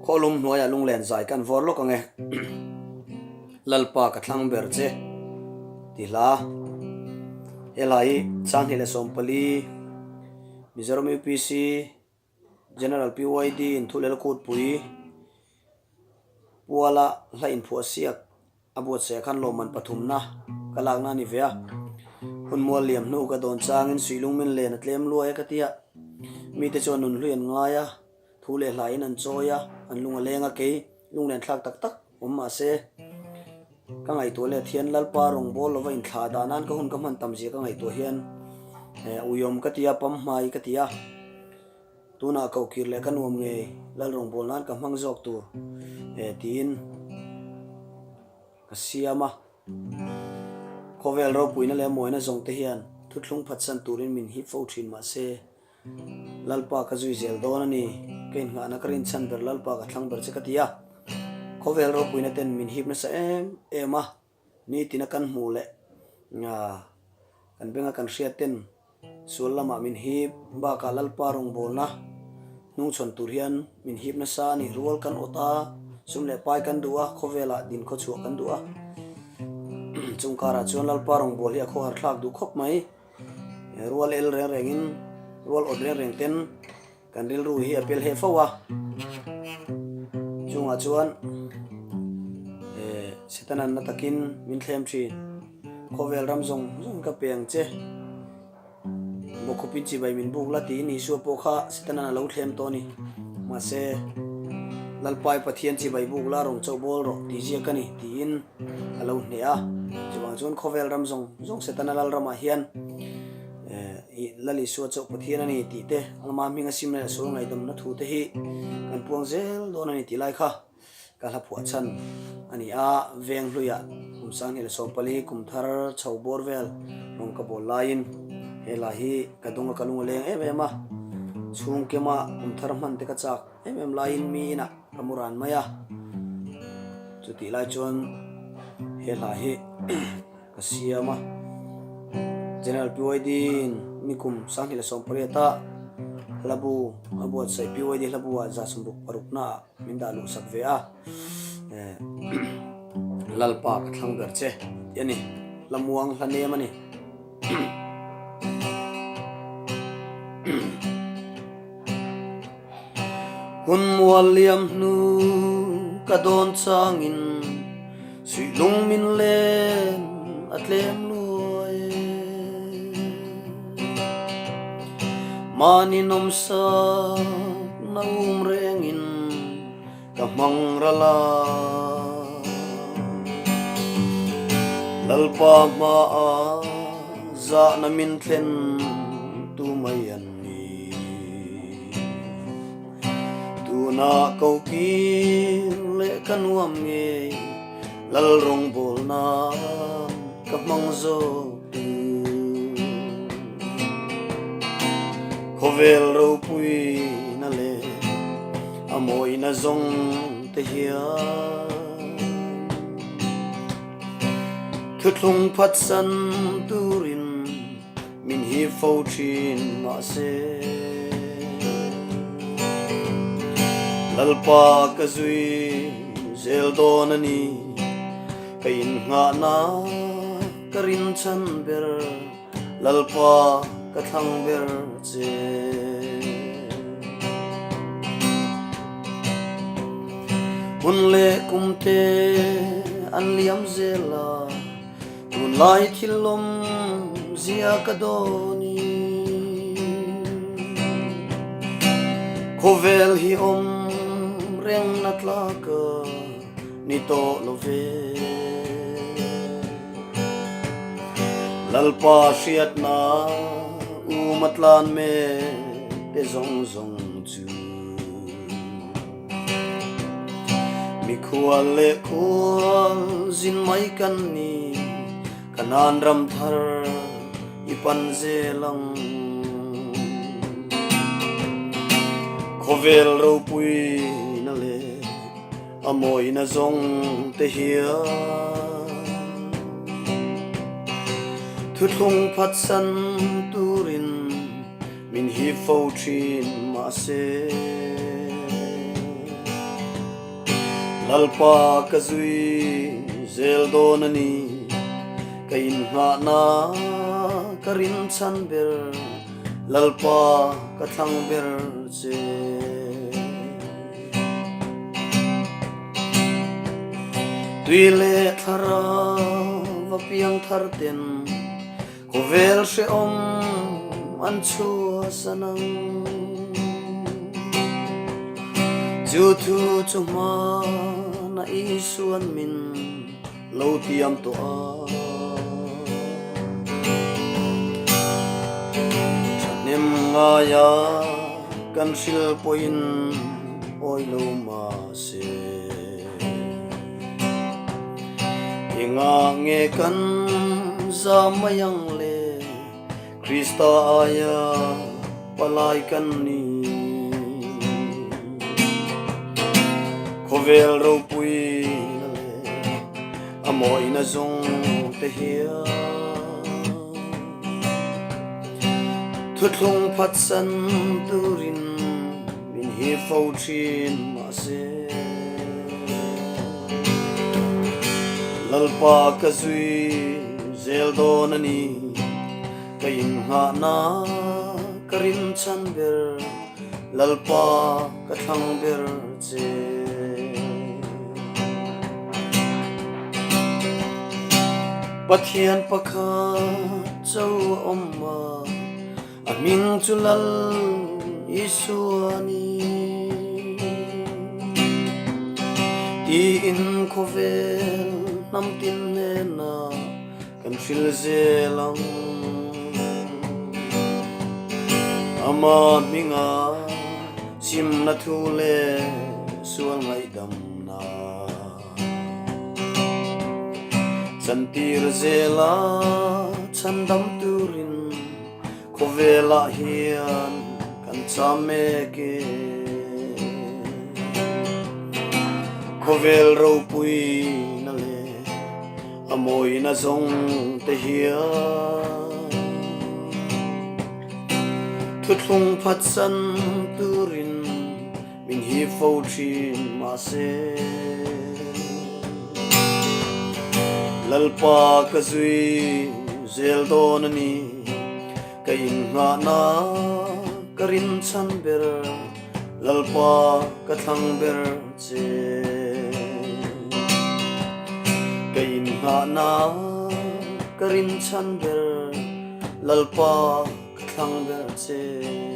Khawlum hnuaiah lunglen zai kan vawr lawk ang e. Lalpa ka thlang ber che ti hla. He hla hi 2014 Mizoram UPC General PYD in thulel kutpui puala hla inphuah siak a buatsaih ah khan lawmman pathumna ka lakna a ni ve a. Hun mual liam hnu ka dawn changin suihlung min len a tlem luai a ka ti a. Mite chuan nun hlui an ngai a, thu leh hlaiin an chawi a, an lung a leng a kei lunglen thlak tak tak awm mah se ka ngaihtuah leh thian Lalpa rawngbâwl lova inthlah dah nan ka hun ka hman tam zia ka ngaihtuah hian uiawm ka ti a, pamhmai ka ti a. Tunah kohkir leh ka nuam ngei Lal rawngbâwl nan ka hmang zawk tur tiin ka siam a. Khawvel ropuina leh mawina zawng te hian thuthlung phatsan turin min hip fo thin mah se Lalpa ka zui zel dawn a ni. Ka inngahna ka rinchhan ber Lalpa ka thlang ber che ka ti a. Khawvel ropuina ten min hip nasa em em a. Nitina kan hmuh leh kan benga kan hriat ten sual lamah min hip bakah Lalpa rawngbawlna hnungchhawn tur hian min hip nasa a ni. Rual kan awt a, sum leh pai kan duh a, khawvelah din khawchhuah kan duh a. Chung karah chuan Lalpa rawngbâwl hi a khawhar thlak duh khawp mai. Rual el reng rengin, rual awt reng reng ten Kan rilru hi a pel heh fo a, chungah chuan Setanan na takin min thlem thin. Khawvel ram zawng zawng ka pe ang che, bawkkhupin chibai min buk la tiin Isua pawh kha Setanan a lo thlem tawh a ni. Mahse, Lalpai Pathian chibai buk la rawng chauh bawl rawh tih ziak a ni tiin a lo hneh a. Chuvang chuan khawvel ram zawng zawng Setana lalramah hian I Lal Isua chauh Pathian a ni tih te, Alma hminga sim leh sual ngaihdamna thu te hi kan puang zel dawn a ni tih lai kha ka hla phuah chhan a ni a. Veng hluiah kum 2014 kum thar chho bawr vel rawng ka bawl laiin he hla hi ka dung a ka lung a leng em em a. Chhung kema kum thar hman te ka chak em em laiin mi inah ka mu ran mai a. Chutih lai chuan he hla hi. Ka siam a. General PYD in nikum 2018 a hlabu a buatsaih PYD hlabu ah 76 na ah min dah luh sak ve a. Lalpa ka thlang ber che tih a ni. Hla muang hla nem a ni. Hun mual liam hnu ka dawn changin suihlung min len a tlem luai e. Mahni nawmsak na um rengin ka hmang ral a. Lalpa hmaah zahna min thlen tu mai an ni. Tunah ko kir leh ka nuam ngei Lal rawngbâwl nan ka hmang zawk tur. Khawvel ropuina leh a mawina zawng te hian thuthlung phatsan turin Min hi fo thin mahse Lalpa ka zui zel dawn a ni, ka innghahna ka rinchhan ber, Lalpa ka thlang ber che. Hun leh kumte an liam zel a. Tunlai thil awm zia ka dawn i Khawvel hi awm reng na tlak a ni tawh lo ve. Lalpa hriatna um a tlan mek te zawng zawng chu. Mikhual leh khual zin mai kan ni, Kanan ram thar i pan zel ang. Khawvel ropuina leh a mawina zawng te hian thuthlung phatsan turin Min hip fo thin mahse. Lalpa ka zui zel dawn a ni, ka inngahna ka rinchhan ber, Lalpa ka thlang ber che. Tui leh thlarau va piang thar ten Khawvel hrehawm an chhuahsan ang. Chu thu chu hmana Isuan min lo tiam tawh a. Thahnem ngaia kan hril pawhin awi lo mahse. Engah nge kan za mai ang le? Krista aia palai kan ni. Khawvel ropui na leh a mawina zawng te hian thuthlung phatsan turin Min hi fo thin mahse Lalpa ka zui zel dawn a ni, ka inngahna ka rinchhan ber, Lalpa ka thlang ber che. Pathian pakhat cho a awm a. A hming chu Lal Isua a ni. Tiin khawvel hnam tin hnenah kan hril zel ang. Ama hminga simna thu leh sual ngaihdamna chantir zela chhandam turin Khawvelah hian kan cham mek e. Khawvel ropui na leh a mawina zawng te hian thuthlung phatsan turin min hip fo thin mahse Lalpa ka zui zel dawn a ni, ka inngahna ka rinchhan ber, Lalpa ka thlang ber che. Ka inngahna ka rinchhan ber, Lalpa ka thlang ber che.